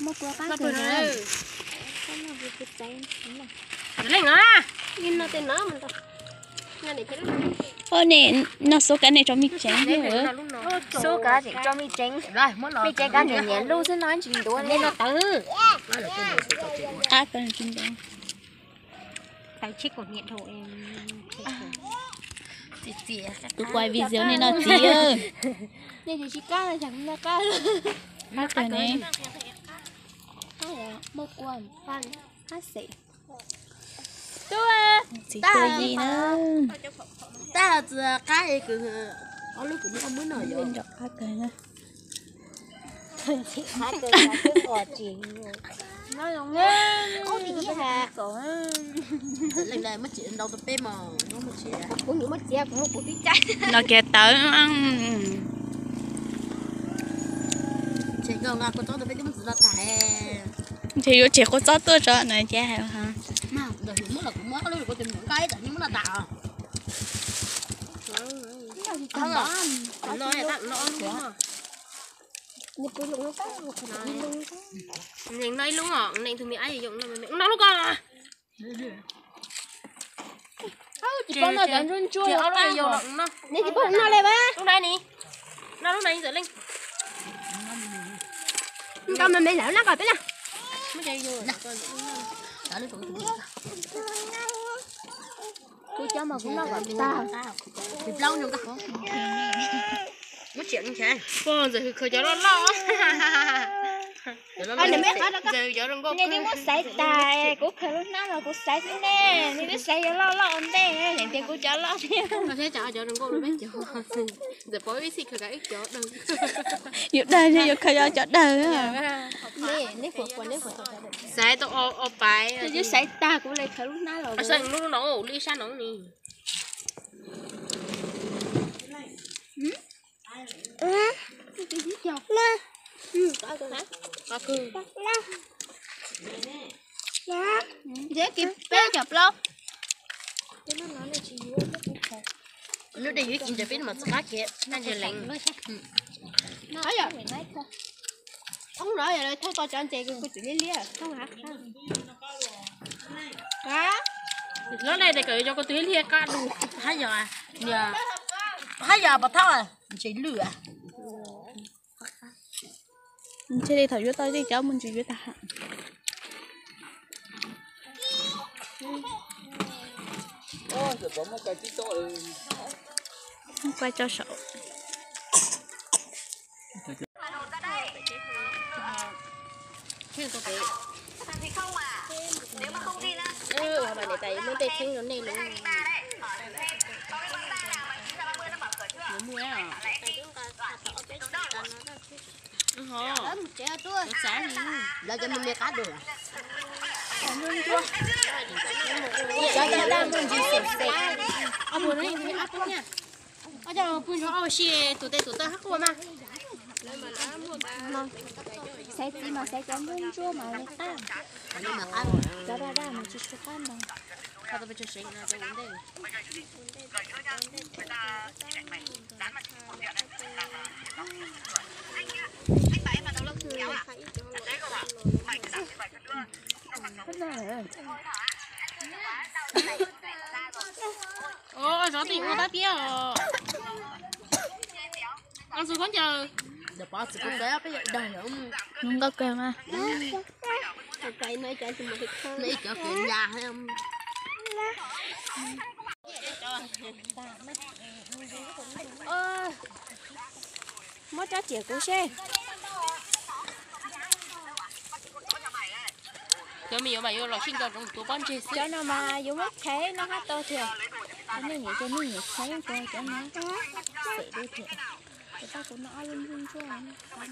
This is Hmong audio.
Muaj kua qab kawg na. Leej no. Ua ne, no xub kab ne tso me tsev. Xub kab tseem tso me tsev. Me tsev kab tseem nyiam lub xwb no tsis ntuav li no tawv. Qab kawg tsis ntuav. Tus kuav video nej no txiv. Nej tsis sib qab, qab kawg ne. Muaj kua, qab xeem. Txiv tuaj yi na. Tab txiv qab es kws ob lub kws muab muab no yuav nrog qab kawg na. Leej na muab txiav ntau tus peb mos, kuv muab txiav, kuv muab kuv tib cai. No kiag tawv. Ntshe yuav tseg kua txob tuaj tso na ces. Muab los kuv muab lub kuv tus nqa ib tam muab no tas. Neeg no ib lub os, neeg tus me ab yog yoom no, no lub ko. Tsis paub no cov ntsuab ntsuab no, nej tsis paub no le, lub na ni, no lub na txawm leej. Nqa mas me lawm na kom peb na. Kuv cov mas kuv noj kom tag. Pog ntxawm hws khaws cov loj loj. Ntxawm hws cov zoo nkauj. Nej twb muab xaiv tas, kuv khaws lub hnab los kuv xaiv xwb ne, nej twb xaiv cov loj loj ua ntej, tias kuv cov loj thiab. Ntxawm pov ib xij khaws kav ib cov daws. Yus daws ne, yus khaws cov daws. Xaiv tau o pais. Twb xaiv tag kuv le khaws lub hnab los. Lub no, lub ib sab no ni. Ntshe kiv peb cov plaub. Lub dej yuav ib kis ntawd peb mam txog qab kiag. Thoob no yog lawv thoob ko cov ntses kuj tsis liab liab thoob. Lub dej tes kom yog ko tw liab liab qab du. Hab yog, hab yog pov thoob ntses lwj. Ntshe li thaum yuav tau tej cov mus ntsis yuav tag. Muab kuaj tso saum. Muab tej theeb rau nej lub. Lawv cov me me qab du. Cov dawb dawb muaj ntsis xeem xeem. Ob pug no tus me qab qub na. Ob cov pug nrog ob si tus tes tus taw hab quaj mas. Xaiv txiv mas xaiv cov ntsuab ntsuab mas li qab. Cov daj daj mas tsis tshua qab ntau. Zov tej ua tab tiab os. Ua xu khaub ncaws. Zoo nkauj kawg mas. Ib cov kws ya. Muab tsob tsiam kuv seb. Cov me nyuam mas yuav los sib nco ntsoov tus pob ntseg xwb. Cov no mas yuav muab chaiv noj hab tau tiag. Cov nej nyiam, cov nej nyiam chaiv ko cov no. Xeem li tiag. Cov pab kuv noj ob lub ntsuab ntsuab.